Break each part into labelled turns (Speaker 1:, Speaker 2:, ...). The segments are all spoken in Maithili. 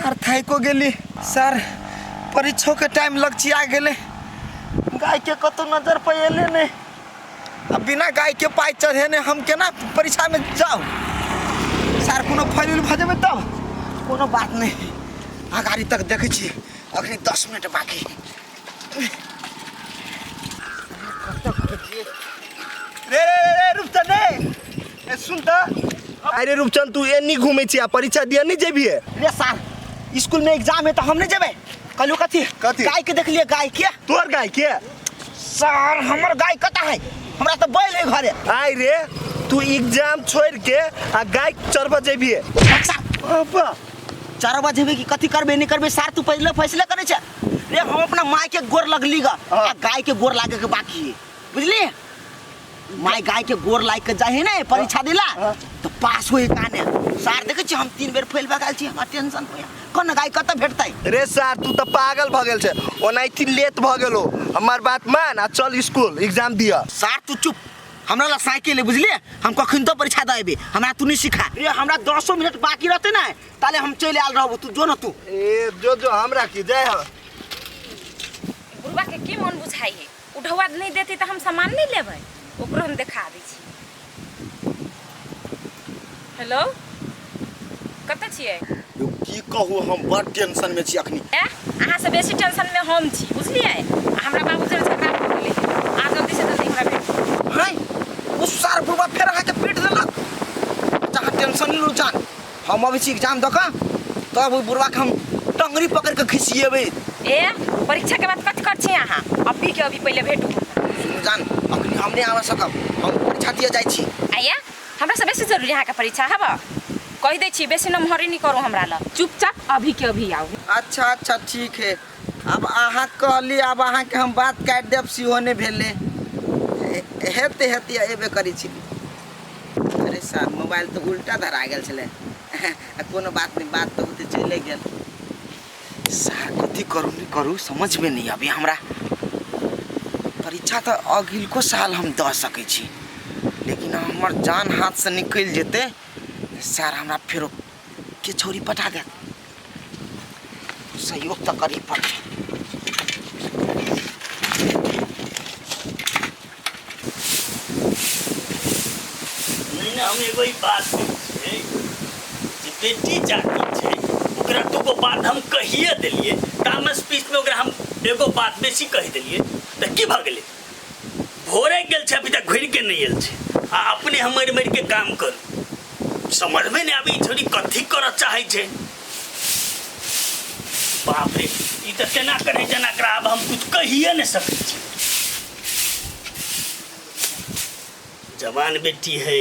Speaker 1: सार थाइको गेली सर परीक्षोके टाइम लगचिया गेलै गायके कतहु नजर पर एलै नहि आ बिना गायके पाइ चढ़ेने हम केना परीक्षामे जाउ सर कोनो फैल उल भऽ जेबै तब कोनो बात नहि अगाड़ी तक देखै छी अखनी 10 मिनट बाकी।
Speaker 2: रे रे रे रे रूपचंद रे, ए सुन त। अरे रूपचंद, तू एनी घूमै छी आ परीक्षा दिया नहीं जेबी?
Speaker 1: रे सार, स्कूल में एग्जाम है तो हम नहीं जेबै। कहलू कथी?
Speaker 2: कथी?
Speaker 1: गाय के देखलिए, गाय के।
Speaker 2: तोर गाय के?
Speaker 1: सर, हमर गाय कता है? हमरा तो बैल है घरे।
Speaker 2: आइ रे, तू एग्जाम छोड़ के आ गाय चरबा जेबी?
Speaker 1: अच्छा।
Speaker 2: बाबा।
Speaker 1: 4 बजे जेबै कि कथी करबे नहीं करबे? सार, तू पहले फैसला करे छे। रे, हम अपना माय के गोर लगली गा।
Speaker 2: हाँ।
Speaker 1: आ गाय के गोर लागे के बाकी है, बुझली? माय गाय के गोर लाग के जाए है ना परीक्षा दिला
Speaker 2: हाँ।
Speaker 1: तो पास होई काने। सार, देखे छी, हम 3 बेर फेल भऽ गेल छी। हमरा टेंशन होया, कोन गाय कतऽ भेटतै?
Speaker 2: रे सार, तू तऽ पागल भऽ गेल छै। ओनाहिते लेट भऽ गेलो। हमर बात मान आ चल स्कूल एग्जाम दिअ।
Speaker 1: सार, तू चुप। हमरा ला साइकिल है, बुझलिए? हम कखन तो परीक्षा दे अबे, हमरा तू नहीं सिखा रे। हमरा 10 मिनट बाकी रहते ना, ताले हम चलि आयल रहबो। तू जो ना तू।
Speaker 2: ए जो जो, हमरा की जय हो।
Speaker 3: बुढ़वा के की मन बुझाइ है? उठौआ नहि देतै तऽ हम सामान नहि लेबै। ओकरो हम देखा दै छी। हेलो, कतऽ छियै?
Speaker 1: यौ, की कहू, हम बड़ टेंशन में छी अखनी।
Speaker 3: ए, अहाँसँ बेसी टेंशनमे हम छी, बुझलियै? आ हमरा बाबू जरे झगड़ा भऽ गेलै। अहाँ जल्दीसँ जल्दी हमरा भेटू।
Speaker 1: है, ओ सार बुढ़वा फेर अहाँके पीट देलक? अच्छा, अहाँ टेंशन नहीं लू जान। हम अबै छी एग्जाम दऽ कऽ, तब ओहि बुढ़वाके हम टंगरी पकड़ि कऽ घिसिएबै।
Speaker 3: ए, परीक्षाके बाद कथी कर छी अहाँ? अभी के अभी पहिले भेटू हमरा।
Speaker 1: सुनू जान, अखनी हम नहि आबि सकब। हम परीक्षा दिअ जाइ छी।
Speaker 3: आइया, हमरा से बेसी जरूरी अहाँके परीक्षा हब? कहि दै छी, बेसी नमहरी नहि करू हमरा लग। चुपचाप अभी के अभी आउ।
Speaker 1: अच्छा अच्छा, ठीक है। अब अहाँ कहली, आब अहाँके हम बात काटि देब सेहो नहि भेलै। हेतै हेतै, एबे करै छी। अरे साहब, मोबाइल तऽ उल्टा धरा गेल छलै। आ कोनो बात नहि, बात तऽ ओते चलि गेल। सार, कथी करू नहि करू, समझमे नहि अभी हमरा। परीक्षा तऽ अगिलको साल हम दऽ सकै छी, लेकिन हमर जान हाथसँ निकलि जेतै सर, हमरा फेरो के छौरी पठा देत? सहयोग तऽ करही पड़तै।
Speaker 4: नहीं ना, हम एगो ही बात छै जे बेटी जाति छै, ओकरा दूगो बात हम कहिए देलिए, तामस पीस में ओकरा हम एगो बात बेसी कहि देलिए तऽ की भऽ गेलै? भोरे गेल छै, अभी तक घुरि के नहि आयल छै आ अपने हम मरि मरि के काम करू। समझमे नहि आबै ई छोरी कथी करऽ चाहै छै। बाप रे, ई तऽ तेना करै जेना एकरा आब हम कुछ कहिए नहि सकै छी। जवान बेटी है,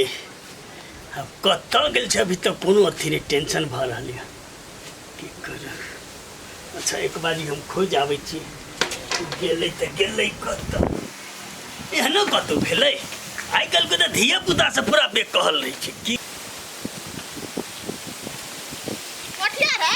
Speaker 4: आब कतऽ गेल छै? अभी तक कोनो अथी नहि। टेंशन भऽ रहल यऽ, की करब? अच्छा, एक बारी हम खोजि आबै छी। गेलै तऽ गेलै कतऽ? एहनो कतहु भेलै? आइ काल्हिके तऽ धिया पुता से पूरा बेकहल रहै छै की।
Speaker 5: पठिया रे।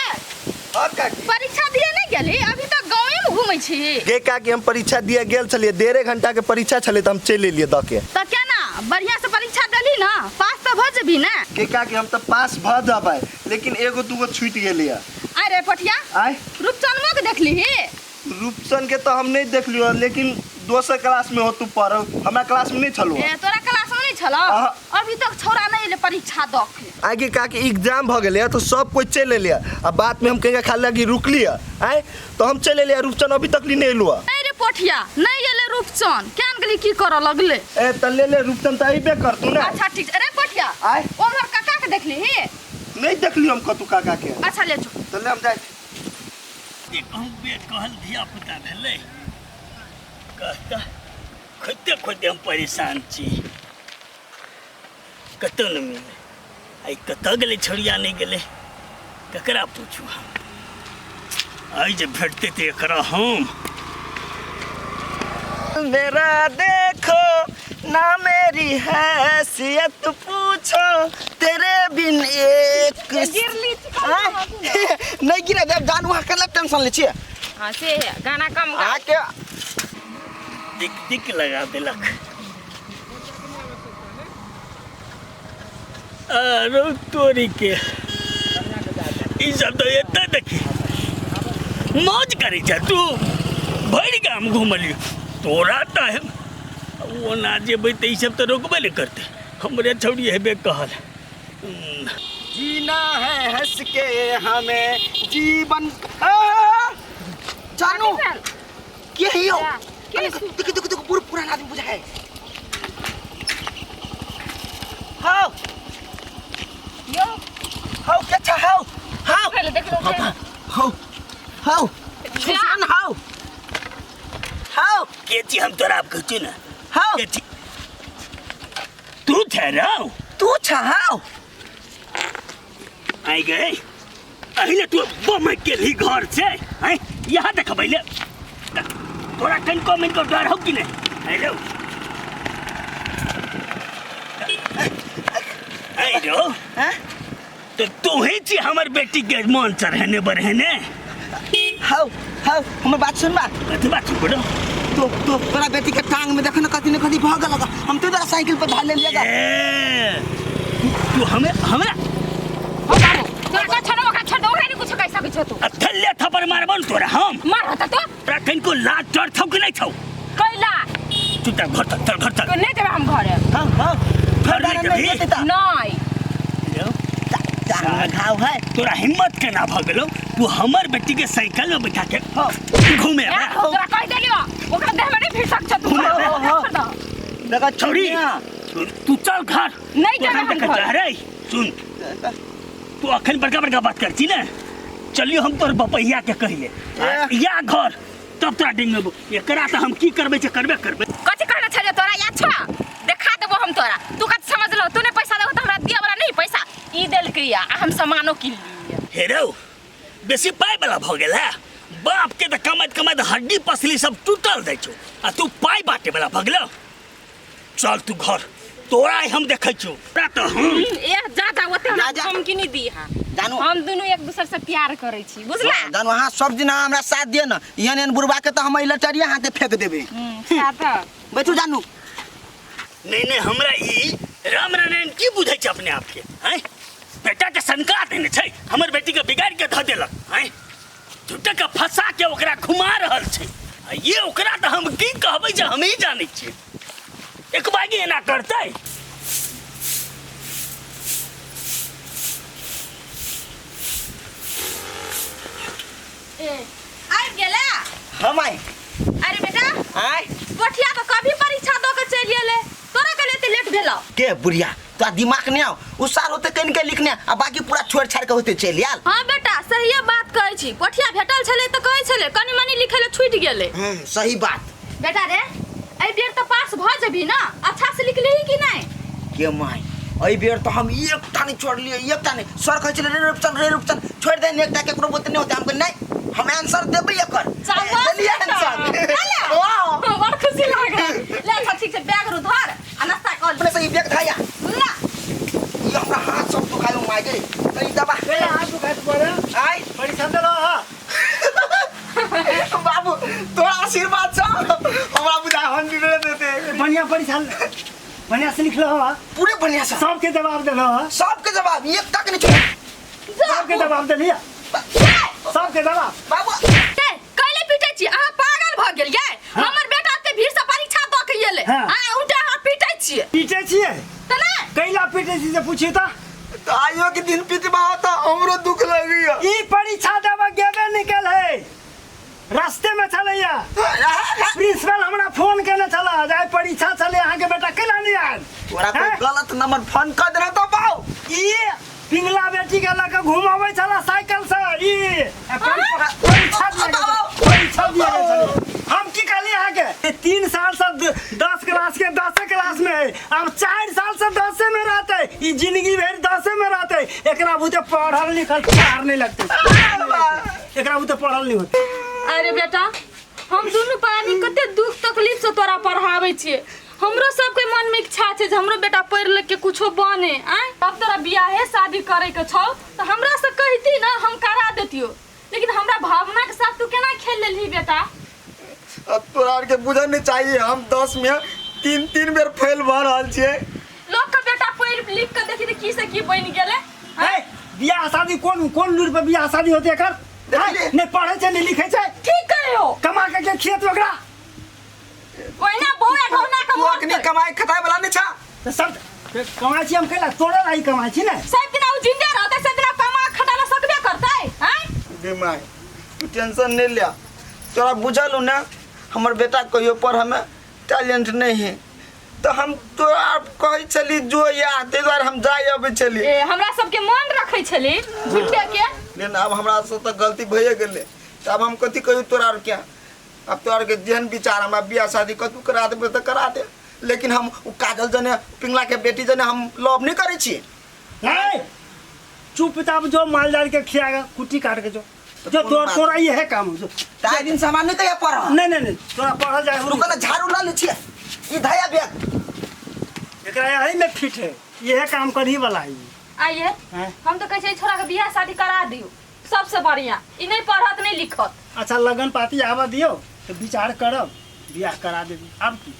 Speaker 2: हाँ काकी।
Speaker 5: परीक्षा दिए नहीं गेली? अभी तक गाँवे में घूमै छी?
Speaker 2: गे काकी, हम परीक्षा दिए गेल छलियै। 1.5 घंटा के परीक्षा छलै, तऽ हम चलि एलियै दऽ के।
Speaker 5: तऽ केना, बढ़िया से परीक्षा देली ना? पास तऽ भऽ जेबही ने?
Speaker 2: गे काकी, हम तऽ पास भऽ जेबै, लेकिन एगो दूगो छूटि गेलैया।
Speaker 5: अरे पठिया।
Speaker 2: आय।
Speaker 5: रूपचनमा के देखली?
Speaker 2: रूपचन के तऽ हम नहि देखलियो, लेकिन दोसर क्लास में हो तू पढ़, हमरा क्लास में नहीं छलो।
Speaker 5: ए, तोरा क्लास में नहीं छलो?
Speaker 2: अहाँ।
Speaker 5: अभी तक छौड़ा नहीं एले परीक्षा दऽ के।
Speaker 2: आगे काकी, एग्जाम भऽ गेलै तऽ सब कोइ चलि एलै आ बात में हम कहीं खाली लगी रुकली आय, तऽ हम चलि एलियै। रूपचन अभी तक नहीं एलू।
Speaker 5: नहीं रे पोठिया, नहीं एले रूपचन। केन गेली, की करऽ लगले?
Speaker 2: ए, तऽ ले ले, रूपचन तऽ अइबे करतू ने।
Speaker 5: अच्छा, ठीक छै। अरे पोठिया।
Speaker 2: आय।
Speaker 5: ओमहर काका के देखली?
Speaker 2: नहीं देखली हम कतू काका के।
Speaker 5: अच्छा, ले जो।
Speaker 2: तऽ ले, हम जाइ छी।
Speaker 4: जे कहूँ बे कहल धिया पुता भेलै। कहता खोजते खोजते हम परेशान छी, कतौ नहि मिललै। आइ कतऽ गेलै छोड़िया? नहि गेलै, ककरा पूछू हम? आइ जे भेटतै तऽ एकरा हम
Speaker 1: मेरा देखो ना, मेरी हैसियत पूछो, तेरे बिन एक
Speaker 3: गिरली।
Speaker 1: आँय? नहीं गिरे देब जान, वहाँ के टेंशन ले छियै।
Speaker 3: हाँ, से गाना कम गा।
Speaker 1: अहाँके
Speaker 4: दिक दिक लगा देलक। आरो तोरी के। ई सब तऽ एतऽ देखी मौज करै छ तू भरि गाम घुमलियो तोरा तऽ ओना जेबै तऽ ई सब तऽ रोकबे नहि करतै हमरे छौड़ी हेबे कहल।
Speaker 1: जीना है हंस के हमें जीवन। जानू के है यो?
Speaker 3: के?
Speaker 1: देखो देखो देखो, पूरा पुराना आदमी बुझा है। हाउ
Speaker 3: यो।
Speaker 1: हाउ के छा? हाउ हाउ
Speaker 3: पहिले देख लो।
Speaker 1: हाउ हाउ सुसान हाउ हाउ
Speaker 4: के छी? हम तोरा आब कहै छी ने।
Speaker 1: हाउ
Speaker 4: के छी तू? ठहराव
Speaker 1: तू छा? हाउ
Speaker 4: आई गए अहिले तू बम गेलही घर से आइ यहाँ देखबै ले तोरा कनिको मनिको डर हौ कि नहि? Hello hello.
Speaker 1: हैं?
Speaker 4: तो तू ही छी हमर बेटी के मन चढ़ेने बढ़ेने।
Speaker 1: हाउ हाउ, हमर बात सुन बा।
Speaker 4: कथी बात सुनबो?
Speaker 1: तो तो तोरा बेटी के टांग में देखो न कथी न कथी भऽ गेल। हम तो साइकिल पर धार ले लिया।
Speaker 4: ए तू हमें हमरा
Speaker 3: हो बाबू, तोरा का छोड़, ओकरा छोड़ दो, ओकरा नहीं कुछ कह सकै छो तू।
Speaker 4: अथल्ले थप्पड़ मारबन तोरा हम।
Speaker 3: मार होता तो।
Speaker 4: तोरा कनिको लाज डर छौ कि नहि छौ?
Speaker 3: कैला?
Speaker 4: चुपचाप घर चल, चल घर चल।
Speaker 3: तो नहीं देबै हम घरे।
Speaker 1: हाँ हाँ।
Speaker 4: घर नहि जेबही?
Speaker 3: नहीं।
Speaker 1: टांग में घाव है।
Speaker 4: तोरा हिम्मत केना भऽ गेलौ तू हमर बेटी के साइकिल में बैठा के घूमे?
Speaker 3: ए, तोरा कह देलियो, ओकरा देह में नहीं फिर सक छो तू।
Speaker 4: घुमे।
Speaker 3: ओकरा छोड़ दो।
Speaker 1: देखा
Speaker 4: छौड़ी, तू चल घर।
Speaker 3: नहीं
Speaker 4: तोरा
Speaker 3: जेबै हम
Speaker 4: देखऽ
Speaker 3: घर।
Speaker 4: चाह रे। सुन, तू अखन बड़का बड़का बात कर छी ने, चलियो हम तोर बपैया के कहिए या घर तब तोरा डेंगेबो। एकरा तऽ हम की करबै से करबे करबै।
Speaker 3: कथी कहने छलियो तोरा याद छौ? देखा देबो हम तोरा। तू कथी समझलो? तू नहीं पैसा देबो तऽ हमरा दिया वाला नहीं पैसा ई देलकै या आ हम सामानो किन लियै।
Speaker 4: हे रौ, बेसी पाइ वाला भऽ गेल है। बाप के तऽ कमाइत कमाइत हड्डी पसली सब टूटल जाइ छौ आ तू पाइ बाँटे वाला भऽ गेलौ। चल तू घर, तोरा आइ हम देखै छियौ। तोरा तऽ हम
Speaker 3: ए जा जा, ओते हमरा
Speaker 1: जा, जा।
Speaker 3: धमकी नहीं दी हा।
Speaker 1: जानू।
Speaker 3: हम दुनू एक दूसर से प्यार करै छी, बुझला?
Speaker 1: जानू, अहाँ सब दिन अहाँ हमरा साथ दिअ ने। एहन एहन बुढ़बा के तऽ हम एहि लटरिया हाथे फेंक देबै।
Speaker 3: साथ
Speaker 1: बैठू जानू।
Speaker 4: नहीं नहीं, हमरा ई राम नारायण की बुझै छै अपने आप के? आँय, बेटा के सनका देने छै, हमर बेटी के बिगाड़ के धऽ देलक। आँय, झूठे के फंसा के ओकरा घुमा रहल छै। आ ये ओकरा तऽ हम की कहबै जे हमही जानै छियै। एक बागी एना करतै।
Speaker 5: ए आबि गेला?
Speaker 1: हम आइ।
Speaker 5: अरे बेटा।
Speaker 1: आय।
Speaker 5: कोठिया तऽ कभी परीक्षा दऽ के चलि गेलै, तोरा के एते लेट भेलौ?
Speaker 1: के बुढ़िया, तोरा दिमाग नहीं आओ? उ सार होते कनि के लिखने आ बाकी पूरा छोड़ छाड़ के होते चलि आयल।
Speaker 5: हाँ बेटा, सहिए बात कहै छी। कोठिया भेटल छलै तऽ कहै छलै कनि मनि लिखै लए छूटि गेलै।
Speaker 1: सही बात।
Speaker 5: बेटा रे, एहि बेर तऽ पास भऽ जेबही ने? अच्छा से लिखलिही कि नहि?
Speaker 1: के माय, एहि बेर तऽ हम एकटा नहीं छोड़लियै, एकटा नहीं। सर कहै छलै रे रूपचंद, रे रूपचंद, छोड़ि दे ने एकटा, केकरो बोलते नहीं होते। हम कहलियै, नहीं, हम आंसर देबै एकर।
Speaker 5: शाबाश।
Speaker 1: देलियै
Speaker 5: बेटा।
Speaker 1: आंसर।
Speaker 5: चले।
Speaker 1: वाह।
Speaker 5: बड़ खुशी लागल। ले अच्छा ठीक छै, बैग रू धर आ नाश्ता कऽ ले।
Speaker 1: अपने से ई बैग धाया।
Speaker 5: ला।
Speaker 1: ई हमरा हाथ सब दुखायो माय गे, तनी दबा।
Speaker 6: हाथ दुखाइत पड़े?
Speaker 1: आय।
Speaker 6: परीक्षा देलौ हँ?
Speaker 1: बाबू, तोरा आशीर्वाद छौ, हमरा बुझाय 100 देते।
Speaker 6: बढ़िया परीक्षा, बढ़िया से लिखलो हँ?
Speaker 1: पूरे बढ़िया से।
Speaker 6: सबके जवाब देलौ हँ?
Speaker 1: सबके जवाब, एकटा के नहीं छोड़।
Speaker 6: सबके जवाब देलियै? सबके जवाब।
Speaker 1: बाबू।
Speaker 5: ए, कैले पीटै छी अहाँ? पागल भऽ गेलियै? हमर बेटा एते भीड़ से परीक्षा दऽ के एलै
Speaker 6: हाँ।
Speaker 5: आ उल्टा अहाँ पीटै छियै।
Speaker 6: पीटे छियै?
Speaker 5: तऽ नहि।
Speaker 6: कैला पीटे छी से पूछियो तऽ।
Speaker 1: तो आइयो के दिन पिटबा तऽ हमरो दुख लगैया।
Speaker 6: ई परीक्षा देबऽ गेबे निकल है, रास्ते में छलैया। प्रिंसिपल हमरा फोन केने छला जे आइ परीक्षा छलै, अहाँके बेटा कैला नहि आयल?
Speaker 1: तोरा कोई
Speaker 6: हैं?
Speaker 1: गलत नंबर फोन कर देना तो बाऊ।
Speaker 6: ई पिंगला बेटी के लऽ के घुमाबै छला साइकिल से ई आ परीक्षा दिया गेल छलै, परीक्षा दिया गेल छलै। हम की कहली अहाँके? 3 साल से 10 क्लास के 10 क्लास में है, आब 4 साल से 10 में रहते, ई जिंदगी भरि 10 में रहते। एकरा बुते पढ़ल लिखल पार नहीं लगते, एकरा बुते पढ़ल नहीं होते।
Speaker 5: अरे बेटा, हम दुनू प्राणी कते दुख तकलीफ से तोरा पढ़ाबै छियै। हमरो सबके मन में इच्छा छै जे हमरो बेटा पढ़ि लिख के कुछो बने। आँय, तब तोरा बियाहे शादी करे के छौ तऽ हमरा से कहती ना, हम करा देतियो, लेकिन हमरा भावना के साथ तू केना खेल लेलही बेटा?
Speaker 2: अब तोरा आरके बुझल नहीं चाहिए, हम 10 में 3-3 बेर फेल भऽ रहल छियै।
Speaker 5: लोग के बेटा पढ़ि लिख के देखी तऽ की से की बनि गेलै।
Speaker 6: है बियाह शादी कोन कोन लूर पे बियाह शादी होते एकर?
Speaker 1: देखलियै?
Speaker 6: नहि पढ़ै छै, नहि लिखै छै।
Speaker 5: ठीक कहियो।
Speaker 6: कमा के के खेत ओकरा?
Speaker 5: ओहिना बौआ ढौना के
Speaker 1: तू अखनी
Speaker 5: मरतै।
Speaker 1: कमाई खटाई वाला नहीं छा।
Speaker 6: तऽ सब कमाइ छी हम कैला? तोरे लाई कमाइ छी ने।
Speaker 5: सब दिना उ जिंदे रहतै, सब दिना कमा खटा ला सकबे करतै हैं?
Speaker 1: गे माय, तू टेंशन नहीं लिया। तोरा बुझल हो ना हमर बेटा कहियो पढ़ में टैलेंट नहीं है, तो हम तोरा कहै छली जो या ताहि दुआरे हम जाय अबै छली।
Speaker 5: ए हमरा सबके मन रखै छली झूठे के।
Speaker 1: लेकिन आब हमरा से तऽ गलती भइए गेलै, तऽ आब हम कथी कहियौ तोरा आर के? आब तोरा आरके जेहन विचार, हमरा बियाह शादी कतहु करा देबै तऽ करा दे, लेकिन हम ओ काजल जने पिंगला के बेटी जने हम लव नहीं करै छी।
Speaker 6: नहीं, चुपचाप जो मालजाल के खिया के कुट्टी काट के जो जो
Speaker 1: कोनो
Speaker 6: तोर
Speaker 1: बात
Speaker 6: तोरा ये है काम जो।
Speaker 1: ताहि दिन सामान नहीं तैयार पढ़।
Speaker 6: नहीं नहीं नहीं, तोरा पढ़ल जाए।
Speaker 1: रुको ना, झाड़ू ला लै छियै ई धैया बैग।
Speaker 6: एकरा यही में फिट है, यह काम करही वाला है।
Speaker 5: आइए।
Speaker 6: हैं?
Speaker 5: हम तो कहै छियै छोरा के बियाह शादी करा दियौ, सबसे बढ़िया। ई नहीं पढ़त नहीं लिखत।
Speaker 6: अच्छा लगन पाती आवा दियो तो विचार करब, बियाह करा देबी। अब की